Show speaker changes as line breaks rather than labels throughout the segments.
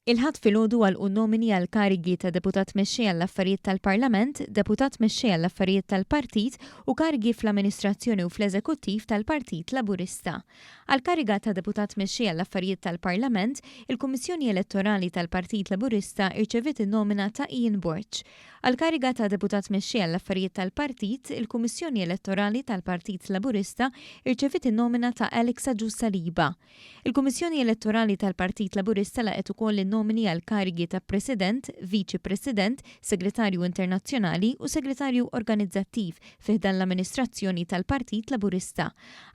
Il-Ħadd filgħodu għalqu n-nomini għall-karigi ta' Deputat Mexxej għall-Affarijiet tal-Parlament, Deputat Mexxej għall-Affarijiet tal-Partit u karigi fl-Amministrazzjoni u fl-Eżekuttiv tal-Partit Laburista. Għall-kariga ta' Deputat Mexxej għall-Affarijiet tal-Parlament, il-Kummissjoni Elettorali tal-Partit Laburista rċeviet in-nomina ta' Ian Borg. Għall-kariga ta' Deputat Mexxej għall-Affarijiet tal-Partit, il-Kummissjoni Elettorali tal-Partit Laburista rċeviet in-nomina ta' Alex Agius Saliba. Il-Kummissjoni Elettorali tal-Partit Laburista laqgħet ukoll in-nomini għall-karigi ta' President, Viċi President, Segretarju Internazzjonali u Segretarju Organizzattiv fi ħdan l-amministrazzjoni tal-Partit Laburista.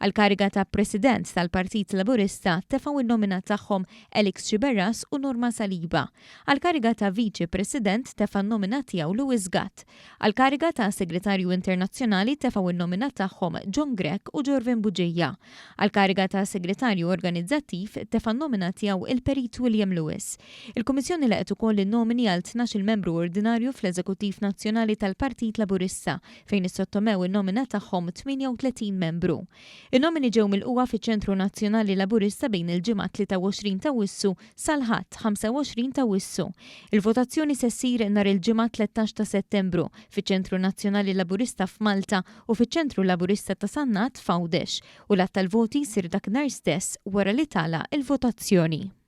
Għall-kariga ta' President tal-Partit Laburista tefgħu n-nomina tagħhom Alex Sciberras u Norma Saliba. Għall-kariga ta' Viċi President tefa' n-nomina tiegħu Louis Gatt. Għall-kariga ta' Segretarju Internazzjonali tefgħu n-nomina tagħhom John Grech u Jorvin Bugeja. Għall-kariga ta' Segretarju Organizzattiv tefa' n-nomina tiegħu il-Perit William Lewis. Il-Kummissjoni laqgħet ukoll in-nomini għal tnax-il membru ordinarju fl-Eżekuttiv Nazzjonali tal-Partit Laburista fejn issottomew in-nomina tagħhom 38 membru. In-nomini ġew milqugħa fiċ-Ċentru Nazzjonali Laburista bejn il-Ġimgħa 23 t'Awwissu sal-Ħadd, 25 t'Awwissu. Il-votazzjoni se ssir nhar il-Ġimgħa 13 ta' Settembru fiċ-Ċentru Nazzjonali Laburista f'Malta u fiċ-Ċentru Laburista ta' Sannat f'Għawdex u l-għadd tal-voti jsir dakinhar stess wara li tagħlaq il-votazzjoni.